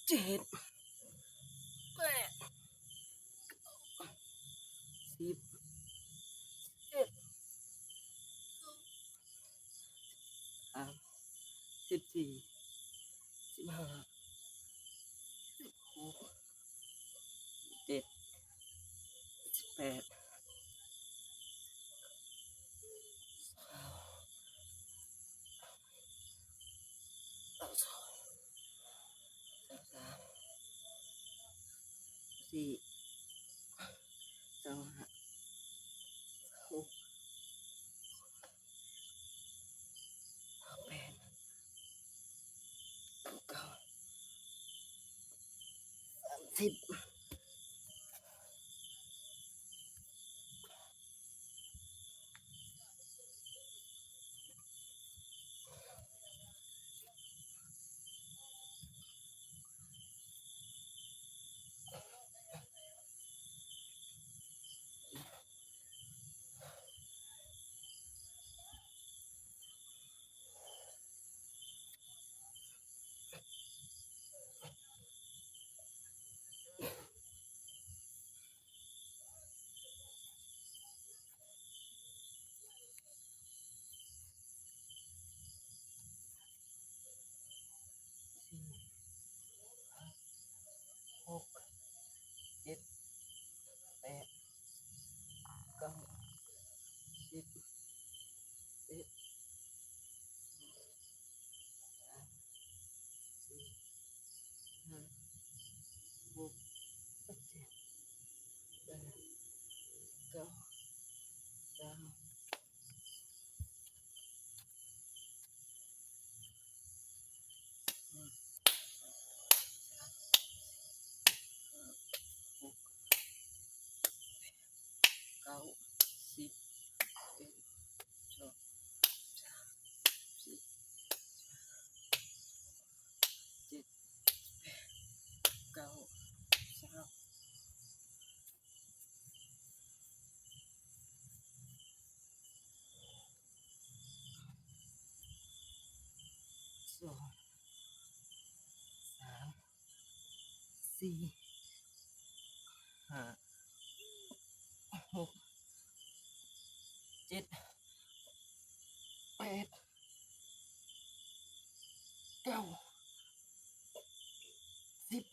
ເຈັດ ແປດ ເກົ້າ ສິບ ສິບເອັດ ສິບສອງ ສິບສາມ ສິບສີ່ ສິບຫ້າ ສິບຫົກ ສິບເຈັດ ສິບແປດ ຊາວ ຊາວສອງ ຊາວສາມ ຊາວສີ່ ຊາວຫ້າ ຊາວຫົກ ຊາວແປດ ຊາວເກົ້າ ສາມສິບ ຫົກ ເຈັດ ແປດ ເກົ້າ ສິບ ສິບເອັດ ສອງ ສາມ ສີ່ ຫ້າ ຫົກ ເຈັດ ແປດ ເກົ້າ ສິບ ສິບເອັດ ສິບສອງ ສິບສາມ ສິບສີ່ ສິບຫ້າ ສິບຫົກ ສິບເຈັດ ສິບແປດ ສິບເກົ້າ ຊາວ ສອງ ສາມ ສີ່ ຫ້າ ຫົກ ເຈັດ ແປດ ເກົ້າ ສິບ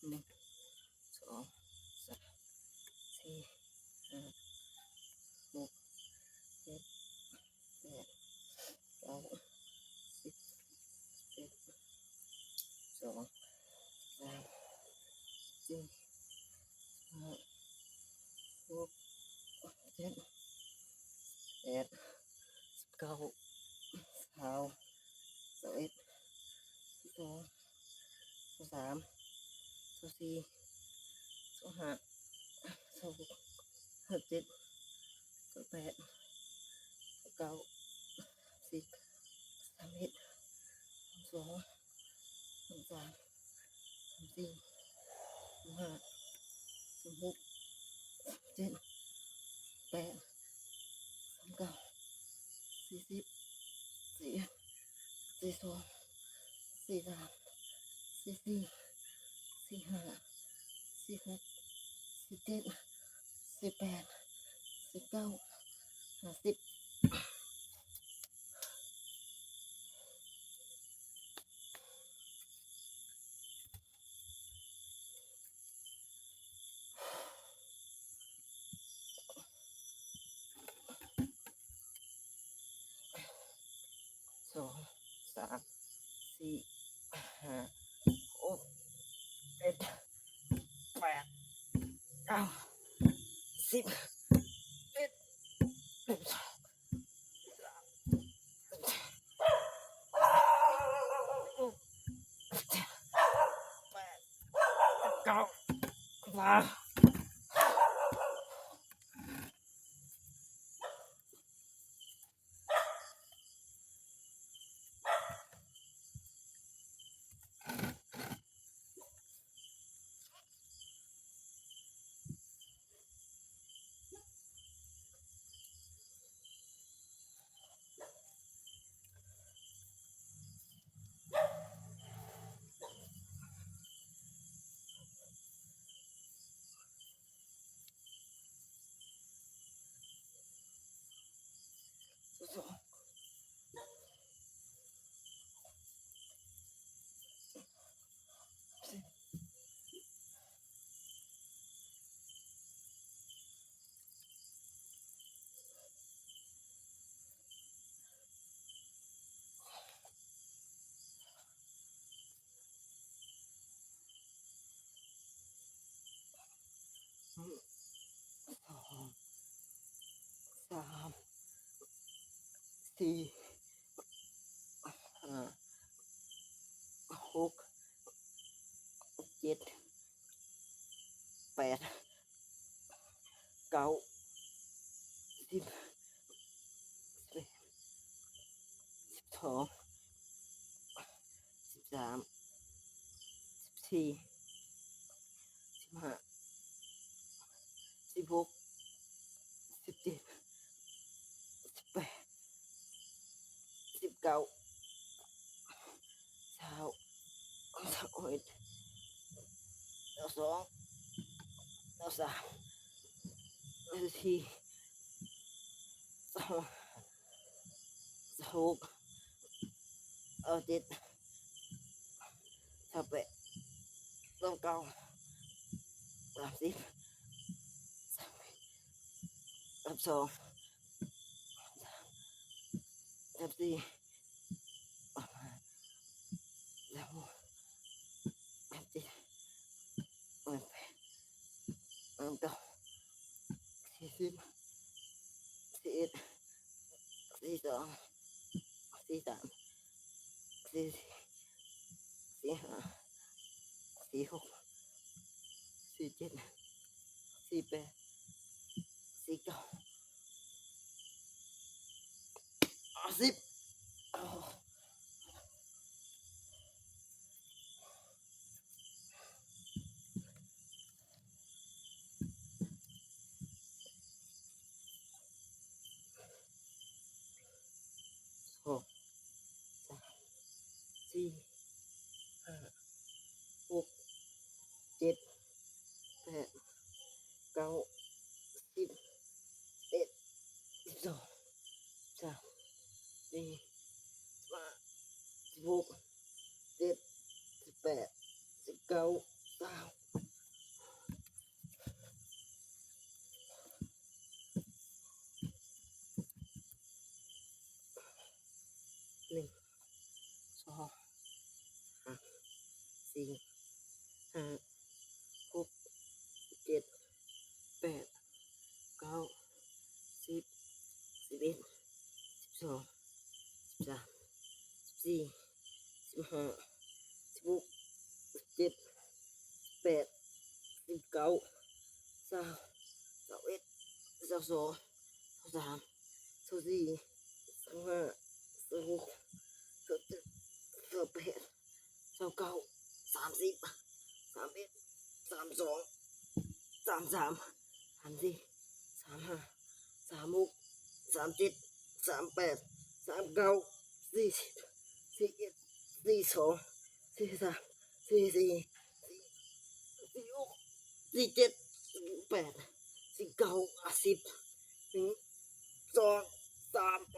ໜຶ່ງ ສອງ ສາມ ສີ່ ຫ້າ ຫົກ ເຈັດ ແປດ ເກົ້າ ສິບ ສິບເອັດ ສອງ ສາມ ສີ່ ຫ້າ ຫົກ ເຈັດ ແປດ ສິບເກົ້າ ຊາວ ຊາວເອັດ ຊາວສອງ ຊາວສາມ ຊາວສີ່ ຊາວຫ້າ ຊາວຫົກ ຊາວເຈັດ ຊາວແປດ ຊາວເກົ້າ ສາມສິບ ສາມເອັດ ສາມສອງ ສາມສາມ ສາມສີ່ ສາມຫ້າ ສາມຫົກ ສາມເຈັດ ສາມແປດ ສາມເກົ້າ ສີ່ສິບ ສີ່ເອັດ ສີ່ສອງ ສີ່ສາມ ສີ່ສີ່ ສີ່ຫ້າ ສີ່ຫົກ ສີ່ເຈັດ ສີ່ແປດ ສີ່ເກົ້າ ຫ້າສິບ ສອງ ສາມ ສີ່ ຫ້າ ຫົກ ເຈັດ ແປດ ເກົ້າ ສິບ ສິບເອັດ ສິບສອງ ສິບສາມ ສິບສີ່ ສິບຫ້າ ສິບຫົກ ສິບເຈັດ ສິບແປດ ສິບເກົ້າ ສິບຊາວ ສ ສີ່ ຫ້າ ຫົກ ເຈັດ ແປດ ເກົ້າ ສິບ ສິບເອັດ ສິບສອງ ສິບສາມ ສິບສີ່ ສິບຫ້າ ສິບຫົກ ສິບເຈັດ ສິບແປດ ສິບເກົ້າ ຊາວ ຊາວເອັດ ຊາວສອງ ຊາວສາມ ຊາວສີ່ ຊາວຫ້າ ຊາວຫົກ ຊາວເຈັດ ຊາວແປດ ຊາວເກົ້າ ສາມສິບ ສາມສິບສອງ ສາມສີ່ ສາມຫ້າ ສາມຫົກ ສາມເຈັດ ສາມແປດ ສາມເກົ້າ ສີ່ສິບ ສີ່ເອັດ ສີ່ສອງ ສີ່ສາມ ສີ່ສີ່ ສີ່ຫ້າ ສີ່ຫົກ ສີ່ເຈັດ ສີ່ແປດ ສີ່ເກົ້າ ຫ້າສິບ ສອງ ສາມ ສີ່ ຫ້າ ຫົກ ເຈັດ ແປດ ເກົ້າ ສິບ ສິບເອັດ ສິບສອງ ສິບສາມ ສິບສີ່ ສິບຫ້າ ສິບຫົກ ສິບເຈັດ ສິບແປດ ສິບເກົ້າ ຊາວ ໜຶ່ງ ສອງ ສາມ ສີ່ ຫ້າ ຫົກ ເຈັດ ແປດ ເກົ້າ ສິບ ສິບເອັດ ສິບສອງ ສິບສາມ ສິບສີ່ ສິບຫ້າ ສິບຫົກ ສິບເຈັດ ສິບແປດ ສິບເກົ້າ ຊາວ ຊາວເອັດ ຊາວສອງ ຊາວສາມ ຊາວສີ່ ຊາວຫ້າ ຊາວຫົກ ຊາວເຈັດ ຊາວແປດ ຊາວເກົ້າ ສາມສິບ ສາມເອັດ ສາມສອງ ສາມສາມ ສາມສີ່ ສາມຫ້າ ສາມຫົກ ສາມເຈັດ ສາມແປດ ສາມເກົ້າ ສີ່ສິບ ສີ່ເອັດ ສີ່ສອງ ສີ່ສາມ ສີ່ສີ່ ສີ່ຫົກ ສີ່ເຈັດ ສີ່ແປດ ສີ່ເກົ້າ ຫ້າສິບ ໜຶ່ງ ສອງ ສາມ ສ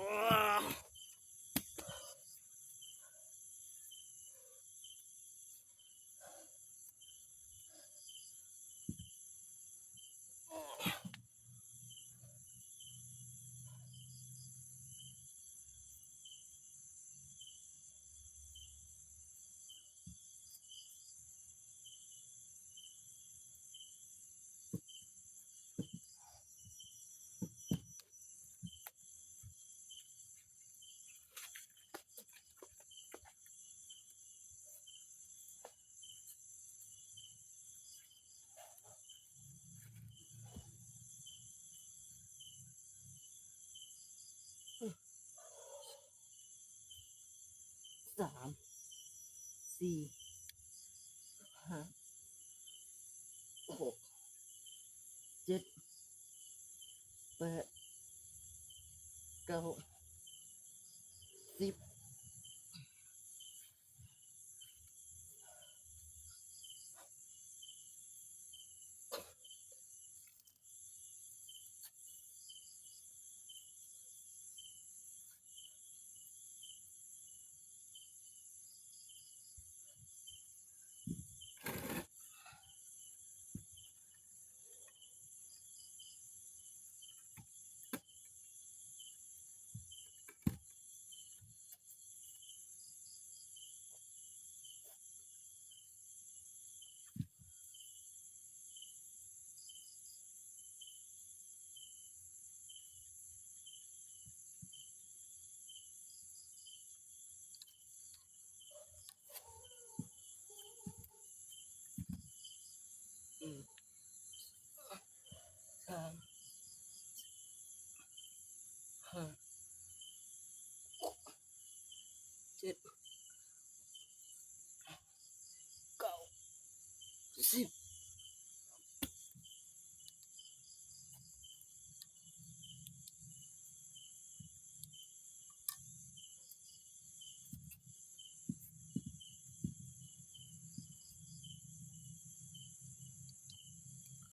າມ ສີ່ ຫ້າ ຫົກ ເຈັດ ແປດ ເກົ້າ ສິບ. ອື ສິບ